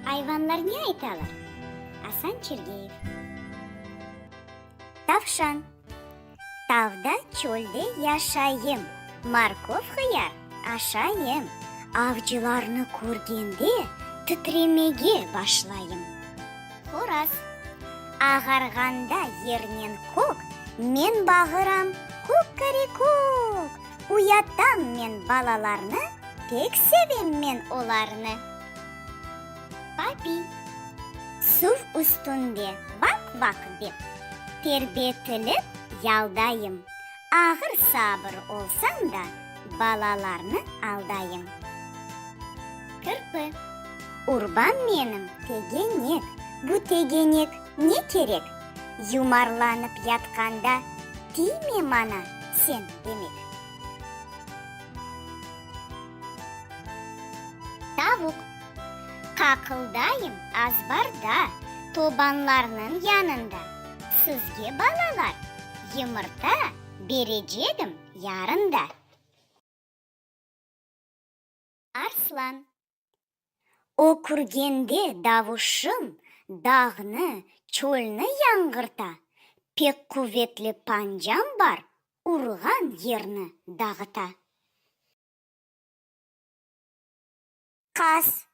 Ayvanlar ne aytalar? Asan Çergeyev. Tavşan. Tavda, çölde yaşayım, Markov, hıyar aşayım. Avcılarnı körgende, Titremege başlayım. Horaz. Ağarğanda yernen kök, Men bağıram, Kuk-kari-kuk! Uyatam men balalarnı, Pek sevem men olarnı. Papiy. Suv üstünde vaq-vaq dep, Terbetilip yaldayım. Ağır-sabır olsam da, Balalarnı aldayım. Kirpi. Urbam menim tegenek, Bu tegenek ne kerek? Yumarlanıp yatqanda, Tiyme maña sen demek. Tavuq. Qaqıldayım azbarda, Tobanlarnıñ yanında. Sizge, balalar, yımırta Berecegim yarın da. Arslan. Ökürgende davuşım Dağnı, çölni yañğırta, Pek quvetli pancam bar, Urğan yerni dağıta. Qaz.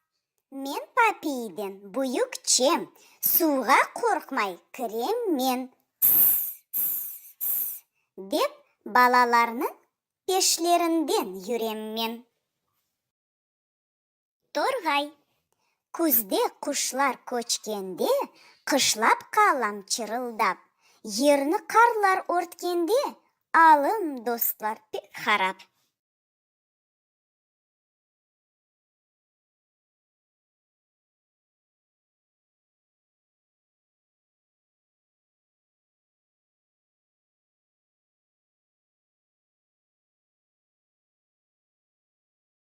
Men papiyden büyükçem, Suvğa qorqmay kirem men. Tıs-tıs-tıs, dep balalarnıñ peşlerinden yürem men. Torğay. Küzde quşlar köçkende, Qışlap qalam çırıldap. Yerni qarlar örtkende, Alım, dostlar, pek harap.